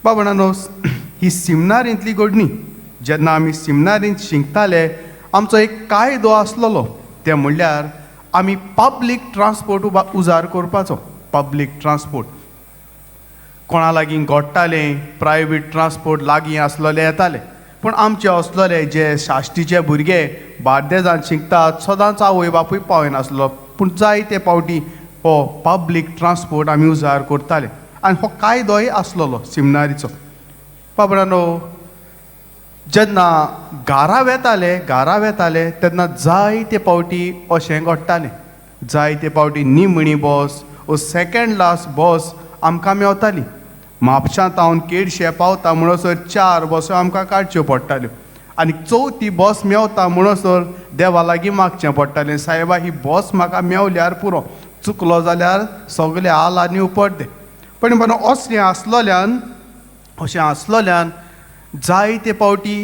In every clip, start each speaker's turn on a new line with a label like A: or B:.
A: बाबणानो, ही सिमनारींतली घडणी. जेन्ना आमी सिमनारींत शिकताले, आमचो एक कायदो आसलेलो, तें म्हणल्यार आमी पब्लीक ट्रान्सपोर्ट उजार करपाचो. पब्लीक ट्रान्सपोर्ट कोणा लागीं घोडटालें, प्रायवेट ट्रान्सपोर्ट लागीं आसलेले येताले, पूण आमचे असलेले जे साश्टीचे भुरगे बार्देजान शिकतात, सदांच आवय बापूय पावयनासलो, पूण जायते फावटी हो पब्लीक ट्रान्सपोर्ट आमी उजार करताले आनी हो कायदोय आसलेलो सिमनारीचो. बाबडानो, जेन्ना घारा वेताले तेन्ना जायते फावटी अशें घडटालें. जायते फावटी निमणी बस ओ सेकेंड लास्ट बस आमकां मेवताली. म्हापशां तावन केडशे पावता म्हणसर चार बसो आमकां काडच्यो पडटाल्यो आनी चवथी बस मेवता म्हणसर देवा लागीं मागचें पडटालें, सायबा, ही बस म्हाका मेवल्यार पुरो, चुकलो जाल्यार सगळे हाल आनी उपडदे. पण बरो अशें आसलोल्यान जायते फावटी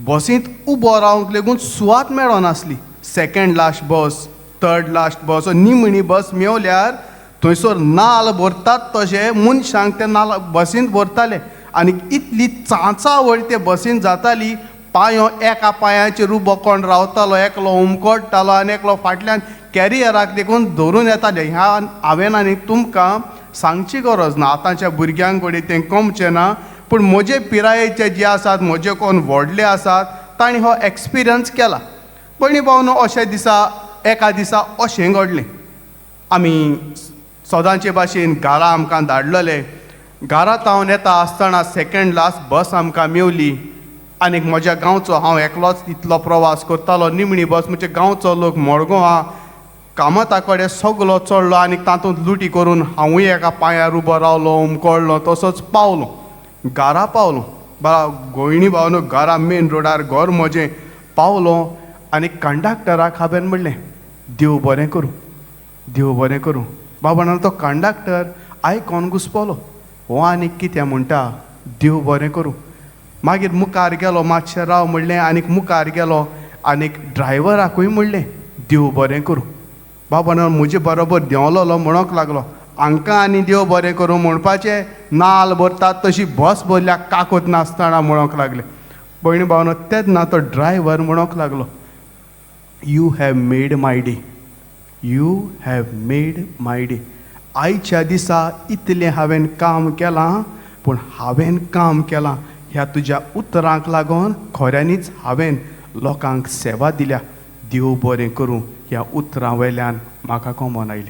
A: बसींत उबो रावंक लेगून सुवात मेळनासली. सेकेंड लास्ट बस, थर्ड लास्ट बस, निमणी बस मेवल्यार थंयसर नाल भरतात तशे मनशांक ते नाल बसींत भरताले आनी इतली चांचावळ ते बसींत जाताली. पांयो एका पांयाचेर उबो कोण रावतालो, एकलो हुमकोडटालो आनी एकलो फाटल्यान कॅरियराक देखून धरून येताले. ह्या हांवें आनी तुमकां सांगची गरज ना. आतांच्या भुरग्यांक कडेन तें कमचें ना, पूण म्हजे पिरायेचे जे आसात, म्हजे कोण व्हडले आसात, तांणी हो एक्सपिरियन्स केला. भयणी भावनो, अशे दिसा, एका दिसा अशें घडलें. आमी सदांचे भाशेन घरा आमकां धाडलेले. घरा तावन येता आसतना सेकेंड लास्ट बस आमकां मेवली आनीक म्हज्या गांवचो हांव एकलोच इतलो प्रवास करतालो. निमणी बस, म्हणजे गांवचो लोक मडगांव कामता कडेन सगलो चडलो आनी तातूंत लुटी करून हांवूय एका पांयार उबो रावलो, हुमकळ्ळो, तसोच पावलो, घरा पावलो. बा गोयणी भावनो, घरा मेन रोडार घर म्हजें. पावलो आनी कंडक्टराक हांवें म्हणलें, देव बरें करूं, देव बरें करूं. बाबा, तो कंडक्टर आयकोन घुसपलो, हो आनी कितें म्हणटा देव बरें करूं? मागीर मुखार गेलो, मातशें राव म्हणलें आनीक मुखार गेलो आनीक ड्रायव्हराकूय म्हणलें, देव बरें करूं. बाबा, म्हजे बरोबर देंवलोलो म्हणोंक लागलो, हांकां आनी देव बरें करूं म्हणपाचें? नाल भरतात तशी बस भरल्या काकूत नासतना, म्हणोंक लागले. भयणी भावनो, तेन्ना तो ड्रायव्हर म्हणोंक लागलो, "You have made my day, you have made my day. आयच्या दिसा इतलें हांवें काम केलां, पूण हांवें काम केलां ह्या तुज्या उतरांक लागून. खऱ्यांनीच हांवें लोकांक सेवा दिल्या. देव बरें करूं ह्या उतरां वयल्यान म्हाका कमोन आयली.